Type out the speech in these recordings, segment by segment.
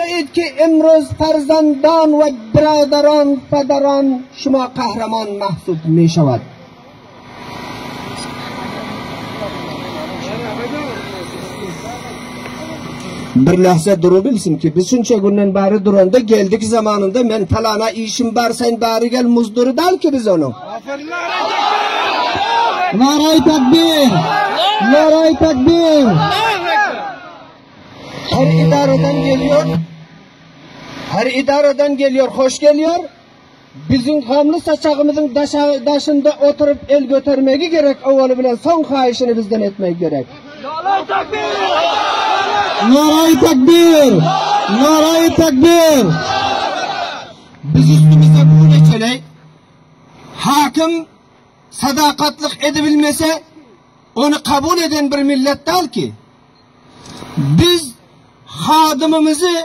Gufte id ki imruz farzandan ve biradaran pedaran şuma kahraman mahsub meşevad. Bir lahza durubilsin ki biz şunça günden bari duranda geldik zamanında men falana işim bar sen bari gel muzdury dal ki biz onuň. Naraý takbir! Naraý takbir! Her idaradan geliyor. Her idaradan geliyor, hoş geliyor. Bizim gamly saçagymyzyň daşynda oturyp el götermegi gerek owaly bilen soň haýyşyny bizden etmegi gerek. Naraý takbir! Naraý takbir! Biz üstümize bu geçeli. Hakim sadakatlyk edebilmese ony kabul eden bir millet dal ki. Biz hadymymyzy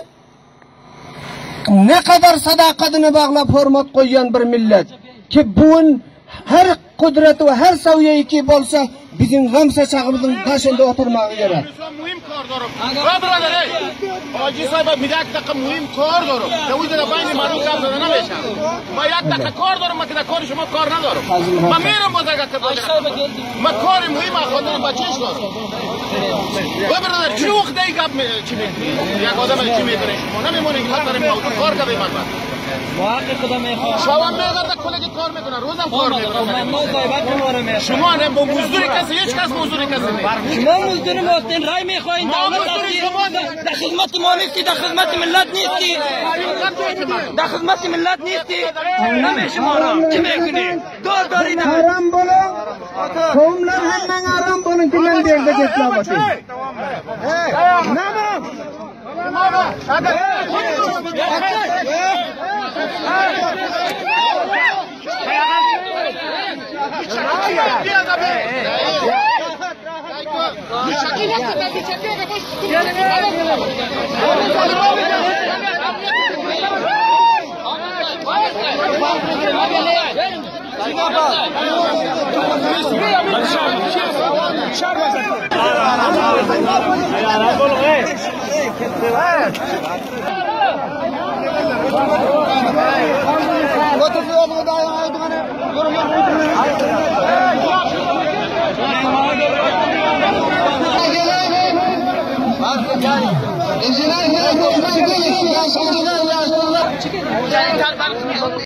ne kadar sadakadyny baglap hormat goýýan bir millet ki bu her kudreti we her seviyeyi ki bolsa bizim gam saçagymyzyň daşynda oturmagy gerek. مهم کار دارم و برادر حاجی صاحب میگه یک دقیقه مهم کار دارم که اونجا در بین مردم گپ زده نمیشم ما یک دقیقه کار دارم من که در کار شما کار ندارم من میرم باز اگر که من کار مهم خاطر بچهش دارم و برادر چه وقت ای گپ چی میکنی یک آدم چی میکنی شما نمیمونی که سر موضوع کار کنی من حق خدا میخوام شبم میگرده کلگی کار میکنه روزم کار میکنه ما صاحب ما رو میخوام شما نه با مزدور کسی هیچ کس مزدور کسی نیست شما مزدور ما هستین رای میخواین ما دولت مزدور هستی شما نیست. در خدمت ما نیستی در خدمت ملت نیستی در خدمت ملت نیستی نمیشه ما را چی میکنی دور داری در Aram bolun. Tohumlar hemen aram bolun ki men bir de getlap atayım.